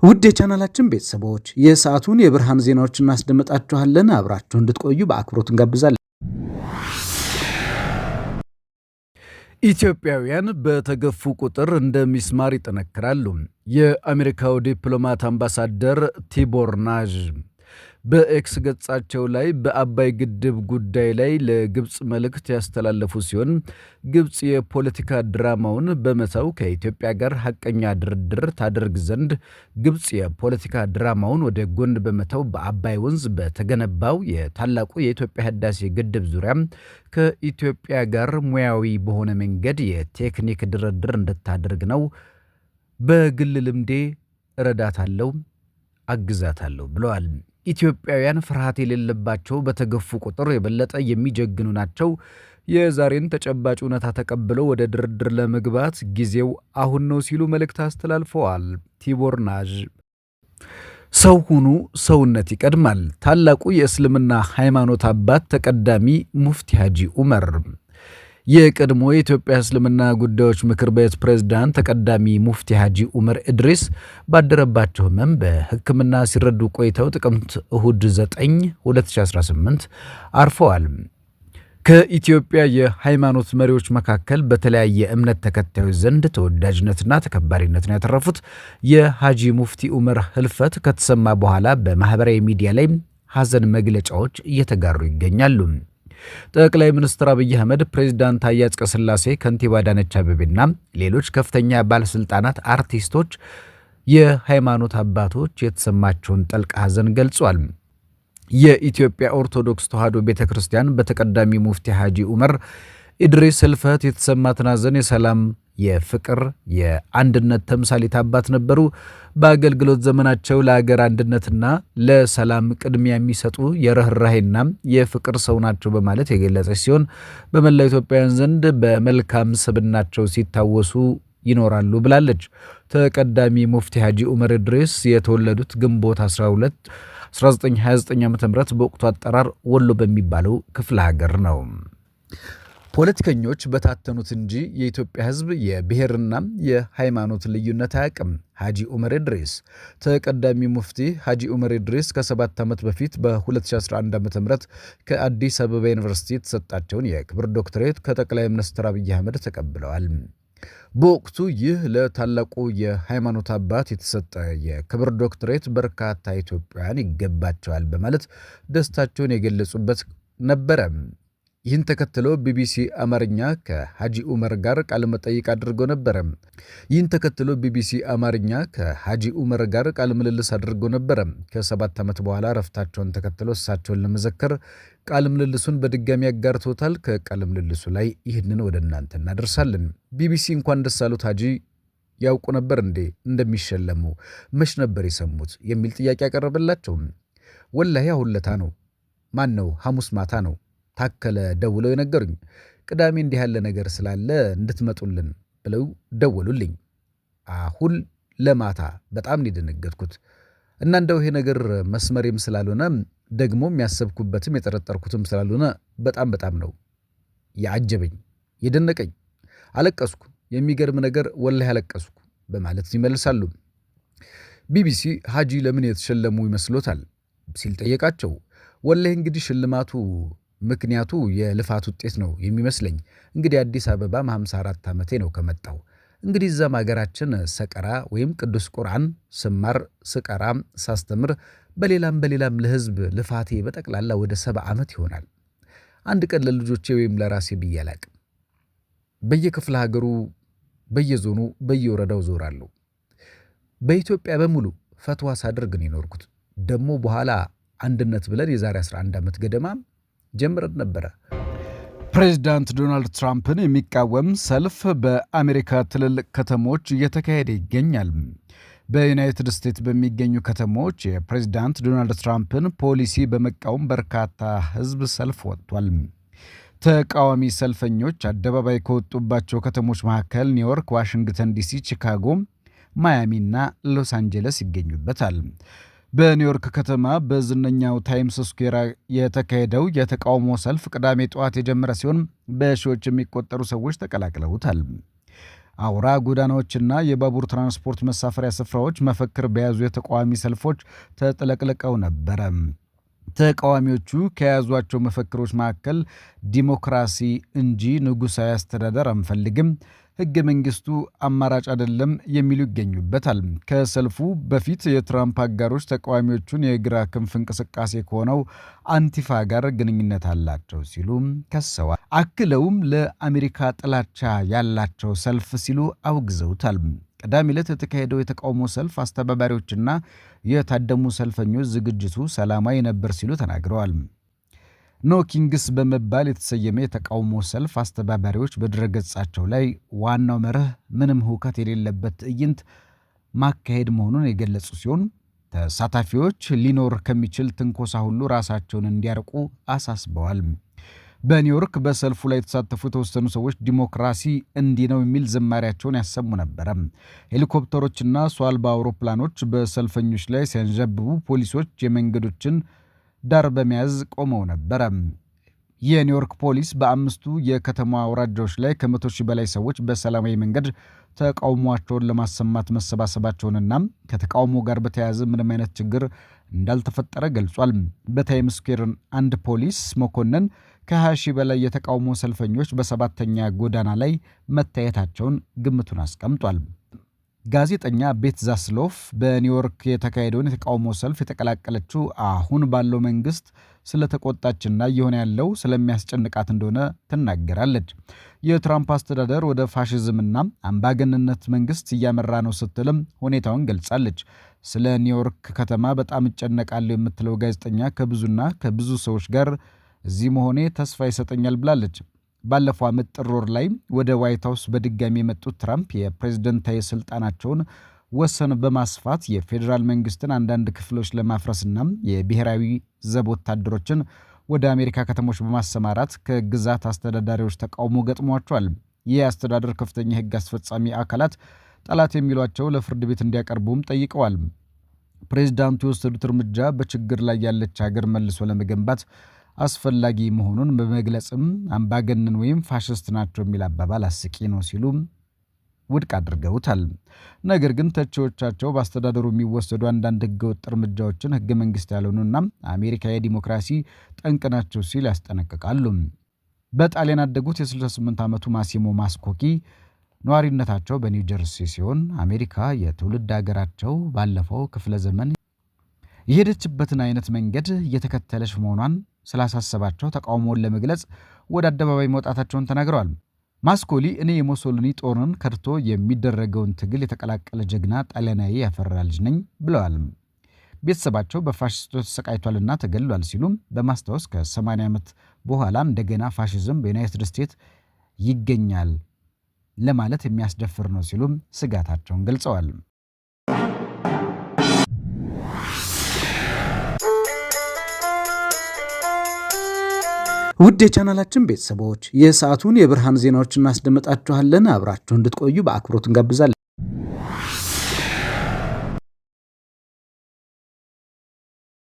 ውድ የቻናላችን ቤተሰቦች፣ የሰዓቱን የብርሃን ዜናዎች እናስደምጣችኋለን። አብራችሁ እንድትቆዩ በአክብሮት እንጋብዛለን። ኢትዮጵያውያን በተገፉ ቁጥር እንደ ሚስማር ይጠነክራሉ። የአሜሪካው ዲፕሎማት አምባሳደር ቲቦር ናዥ በኤክስ ገጻቸው ላይ በአባይ ግድብ ጉዳይ ላይ ለግብፅ መልእክት ያስተላለፉ ሲሆን፣ ግብፅ የፖለቲካ ድራማውን በመተው ከኢትዮጵያ ጋር ሐቀኛ ድርድር ታደርግ ዘንድ፣ ግብፅ የፖለቲካ ድራማውን ወደ ጎን በመተው በአባይ ወንዝ በተገነባው የታላቁ የኢትዮጵያ ህዳሴ ግድብ ዙሪያ ከኢትዮጵያ ጋር ሙያዊ በሆነ መንገድ የቴክኒክ ድርድር እንድታደርግ ነው። በግል ልምዴ እረዳታለሁ፣ አግዛታለሁ ብለዋል። ኢትዮጵያውያን ፍርሃት የሌለባቸው፣ በተገፉ ቁጥር የበለጠ የሚጀግኑ ናቸው። የዛሬን ተጨባጭ እውነታ ተቀብለው ወደ ድርድር ለመግባት ጊዜው አሁን ነው ሲሉ መልእክት አስተላልፈዋል። ቲቦር ናዥ። ሰው ሁኑ፣ ሰውነት ይቀድማል። ታላቁ የእስልምና ሃይማኖት አባት ተቀዳሚ ሙፍቲ ሀጂ ኡመር። የቀድሞ የኢትዮጵያ እስልምና ጉዳዮች ምክር ቤት ፕሬዝዳንት ተቀዳሚ ሙፍቲ ሀጂ ኡመር ኢድሪስ ባደረባቸው ህመም በሕክምና ሲረዱ ቆይተው ጥቅምት እሁድ 9 2018 አርፈዋል። ከኢትዮጵያ የሃይማኖት መሪዎች መካከል በተለያየ እምነት ተከታዮች ዘንድ ተወዳጅነትና ተከባሪነትን ያተረፉት የሀጂ ሙፍቲ ኡመር ህልፈት ከተሰማ በኋላ በማህበራዊ ሚዲያ ላይ ሀዘን መግለጫዎች እየተጋሩ ይገኛሉ። ጠቅላይ ሚኒስትር አብይ አህመድ፣ ፕሬዚዳንት ታዬ አጽቀሥላሴ፣ ከንቲባ አዳነች አቤቤና ሌሎች ከፍተኛ ባለስልጣናት፣ አርቲስቶች፣ የሃይማኖት አባቶች የተሰማቸውን ጥልቅ ሐዘን ገልጿል። የኢትዮጵያ ኦርቶዶክስ ተዋሕዶ ቤተ ክርስቲያን በተቀዳሚ ሙፍቲ ሐጂ ኡመር ኢድሪስ ህልፈት የተሰማትን ሐዘን የሰላም፣ የፍቅር፣ የአንድነት ተምሳሌት አባት ነበሩ። በአገልግሎት ዘመናቸው ለአገር አንድነትና ለሰላም ቅድሚያ የሚሰጡ የርኅራሄና የፍቅር ሰው ናቸው በማለት የገለጸች ሲሆን፣ በመላው ኢትዮጵያውያን ዘንድ በመልካም ስብዕናቸው ሲታወሱ ይኖራሉ ብላለች። ተቀዳሚ ሙፍቲ ሐጂ ኡመር ኢድሪስ የተወለዱት ግንቦት 12 1929 ዓ ም በወቅቱ አጠራር ወሎ በሚባለው ክፍለ ሀገር ነው። ፖለቲከኞች በታተኑት እንጂ የኢትዮጵያ ሕዝብ የብሔርና የሃይማኖት ልዩነት አያውቅም። ሐጂ ኡመር ኢድሪስ። ተቀዳሚ ሙፍቲ ሐጂ ኡመር ኢድሪስ ከ7 ዓመት በፊት በ2011 ዓ ም ከአዲስ አበባ ዩኒቨርሲቲ የተሰጣቸውን የክብር ዶክትሬት ከጠቅላይ ሚኒስትር አብይ አህመድ ተቀብለዋል። በወቅቱ ይህ ለታላቁ የሃይማኖት አባት የተሰጠ የክብር ዶክትሬት በርካታ ኢትዮጵያውያን ይገባቸዋል በማለት ደስታቸውን የገለጹበት ነበረ። ይህን ተከትሎ ቢቢሲ አማርኛ ከሐጂ ኡመር ጋር ቃለ መጠይቅ አድርጎ ነበረ። ይህን ተከትሎ ቢቢሲ አማርኛ ከሐጂ ኡመር ጋር ቃለ ምልልስ አድርጎ ነበረ። ከ7 ዓመት በኋላ እረፍታቸውን ተከትሎ እሳቸውን ለመዘከር ቃለ ምልልሱን በድጋሚ አጋርቶታል። ከቃለ ምልልሱ ላይ ይህንን ወደ እናንተ እናደርሳለን። ቢቢሲ እንኳን ደስ አሉት ሐጂ፣ ያውቁ ነበር እንዴ እንደሚሸለሙ? መች ነበር የሰሙት? የሚል ጥያቄ ያቀረበላቸው። ወላሂ አሁን ለታ ነው፣ ማን ነው፣ ሐሙስ ማታ ነው ታከለ ደውለው የነገሩኝ። ቅዳሜ እንዲህ ያለ ነገር ስላለ እንድትመጡልን ብለው ደወሉልኝ። አሁን ለማታ በጣም ነው የደነገጥኩት። እና እንደው ይሄ ነገር መስመሬም ስላልሆነ፣ ደግሞ ያሰብኩበትም የጠረጠርኩትም ስላልሆነ በጣም በጣም ነው ያዓጀበኝ፣ የደነቀኝ። አለቀስኩ። የሚገርም ነገር ወላሂ አለቀስኩ በማለት ይመልሳሉ። ቢቢሲ ሐጂ ለምን የተሸለሙ ይመስሎታል ሲል ጠየቃቸው። ወላሂ እንግዲህ ሽልማቱ ምክንያቱ የልፋት ውጤት ነው የሚመስለኝ። እንግዲህ አዲስ አበባም 54 ዓመቴ ነው ከመጣሁ። እንግዲህ እዛም ሀገራችን ሰቀራ ወይም ቅዱስ ቁርአን ስማር፣ ስቀራ፣ ሳስተምር፣ በሌላም በሌላም ለህዝብ ልፋቴ በጠቅላላ ወደ 70 ዓመት ይሆናል። አንድ ቀን ለልጆቼ ወይም ለራሴ ብዬ አላቅም። በየክፍለ ሀገሩ፣ በየዞኑ፣ በየወረዳው ዞራለሁ። በኢትዮጵያ በሙሉ ፈትዋ ሳደርግ ነው የኖርኩት። ደግሞ በኋላ አንድነት ብለን የዛሬ 11 ዓመት ገደማ ጀምረን ነበረ። ፕሬዚዳንት ዶናልድ ትራምፕን የሚቃወም ሰልፍ በአሜሪካ ትልልቅ ከተሞች እየተካሄደ ይገኛል። በዩናይትድ ስቴትስ በሚገኙ ከተሞች የፕሬዚዳንት ዶናልድ ትራምፕን ፖሊሲ በመቃወም በርካታ ሕዝብ ሰልፍ ወጥቷል። ተቃዋሚ ሰልፈኞች አደባባይ ከወጡባቸው ከተሞች መካከል ኒውዮርክ፣ ዋሽንግተን ዲሲ፣ ቺካጎ፣ ማያሚ እና ሎስ አንጀለስ ይገኙበታል። በኒውዮርክ ከተማ በዝነኛው ታይምስ ስኩዌር የተካሄደው የተቃውሞ ሰልፍ ቅዳሜ ጠዋት የጀመረ ሲሆን በሺዎች የሚቆጠሩ ሰዎች ተቀላቅለውታል። አውራ ጎዳናዎችና የባቡር ትራንስፖርት መሳፈሪያ ስፍራዎች መፈክር በያዙ የተቃዋሚ ሰልፎች ተጥለቅልቀው ነበረ። ተቃዋሚዎቹ ከያዟቸው መፈክሮች መካከል ዲሞክራሲ እንጂ ንጉሣዊ አስተዳደር አንፈልግም፣ ሕገ መንግሥቱ አማራጭ አይደለም የሚሉ ይገኙበታል። ከሰልፉ በፊት የትራምፕ አጋሮች ተቃዋሚዎቹን የግራ ክንፍ እንቅስቃሴ ከሆነው አንቲፋ ጋር ግንኙነት አላቸው ሲሉ ከሰዋል። አክለውም ለአሜሪካ ጥላቻ ያላቸው ሰልፍ ሲሉ አውግዘውታል። ቅዳሜ ዕለት የተካሄደው የተቃውሞ ሰልፍ አስተባባሪዎችና የታደሙ ሰልፈኞች ዝግጅቱ ሰላማዊ ነበር ሲሉ ተናግረዋል። No Kings በመባል የተሰየመ የተቃውሞ ሰልፍ አስተባባሪዎች በድረገጻቸው ላይ ዋናው መርህ ምንም ሁከት የሌለበት ትዕይንት ማካሄድ መሆኑን የገለጹ ሲሆን፣ ተሳታፊዎች ሊኖር ከሚችል ትንኮሳ ሁሉ ራሳቸውን እንዲያርቁ አሳስበዋል። በኒውዮርክ በሰልፉ ላይ የተሳተፉ የተወሰኑ ሰዎች ዲሞክራሲ እንዲህ ነው የሚል ዝማሪያቸውን ያሰሙ ነበረ። ሄሊኮፕተሮችና ሰው አልባ አውሮፕላኖች በሰልፈኞች ላይ ሲያንዣብቡ፣ ፖሊሶች የመንገዶችን ዳር በመያዝ ቆመው ነበረ። የኒውዮርክ ፖሊስ በአምስቱ የከተማ አውራጃዎች ላይ ከ100,000 በላይ ሰዎች በሰላማዊ መንገድ ተቃውሟቸውን ለማሰማት መሰባሰባቸውንና ከተቃውሞ ጋር በተያያዘ ምንም አይነት ችግር እንዳልተፈጠረ ገልጿል። በታይም ስኩዌር አንድ ፖሊስ መኮንን ከ20 ሺህ በላይ የተቃውሞ ሰልፈኞች በሰባተኛ ጎዳና ላይ መታየታቸውን ግምቱን አስቀምጧል። ጋዜጠኛ ቤት ዛስሎፍ በኒውዮርክ የተካሄደውን የተቃውሞ ሰልፍ የተቀላቀለችው አሁን ባለው መንግስት ስለተቆጣችና እየሆነ ያለው ስለሚያስጨንቃት እንደሆነ ትናገራለች። የትራምፕ አስተዳደር ወደ ፋሽዝምና አምባገነንነት መንግስት እያመራ ነው ስትልም ሁኔታውን ገልጻለች። ስለ ኒውዮርክ ከተማ በጣም እጨነቃለሁ የምትለው ጋዜጠኛ ከብዙና ከብዙ ሰዎች ጋር እዚህ መሆኔ ተስፋ ይሰጠኛል ብላለች። ባለፈው ዓመት ጥር ወር ላይ ወደ ዋይት ሀውስ በድጋሚ የመጡት ትራምፕ የፕሬዝደንታዊ ስልጣናቸውን ወሰን በማስፋት የፌዴራል መንግስትን አንዳንድ ክፍሎች ለማፍረስና የብሔራዊ ዘብ ወታደሮችን ወደ አሜሪካ ከተሞች በማሰማራት ከግዛት አስተዳዳሪዎች ተቃውሞ ገጥሟቸዋል። ይህ አስተዳደር ከፍተኛ የህግ አስፈጻሚ አካላት ጠላት የሚሏቸው ለፍርድ ቤት እንዲያቀርቡም ጠይቀዋል። ፕሬዝዳንቱ የወሰዱት እርምጃ በችግር ላይ ያለች ሀገር መልሶ ለመገንባት አስፈላጊ መሆኑን በመግለጽም አምባገነን ወይም ፋሽስት ናቸው የሚል አባባል አስቂ ነው ሲሉ ውድቅ አድርገውታል። ነገር ግን ተቺዎቻቸው በአስተዳደሩ የሚወሰዱ አንዳንድ ህገወጥ እርምጃዎችን ህገ መንግስት ያልሆኑና አሜሪካ የዲሞክራሲ ጠንቅ ናቸው ሲል ያስጠነቅቃሉ። በጣሊያን ያደጉት የ68 ዓመቱ ማሲሞ ማስኮኪ ነዋሪነታቸው በኒው ጀርሲ ሲሆን፣ አሜሪካ የትውልድ ሀገራቸው ባለፈው ክፍለ ዘመን የሄደችበትን አይነት መንገድ እየተከተለች መሆኗን ስላሳሰባቸው ተቃውሞውን ለመግለጽ ወደ አደባባይ መውጣታቸውን ተናግረዋል። ማስኮሊ እኔ የሞሶሎኒ ጦርን ከድቶ የሚደረገውን ትግል የተቀላቀለ ጀግና ጣሊያናዊ ያፈራ ልጅ ነኝ ብለዋል። ቤተሰባቸው በፋሽስቶች ተሰቃይቷልና ተገድሏል ሲሉም በማስታወስ ከ80 ዓመት በኋላ እንደገና ፋሽዝም በዩናይትድ ስቴትስ ይገኛል ለማለት የሚያስደፍር ነው ሲሉም ስጋታቸውን ገልጸዋል። ውድ የቻናላችን ቤተሰቦች፣ የሰዓቱን የብርሃን ዜናዎች እናስደምጣችኋለን። አብራችሁ እንድትቆዩ በአክብሮት እንጋብዛለን።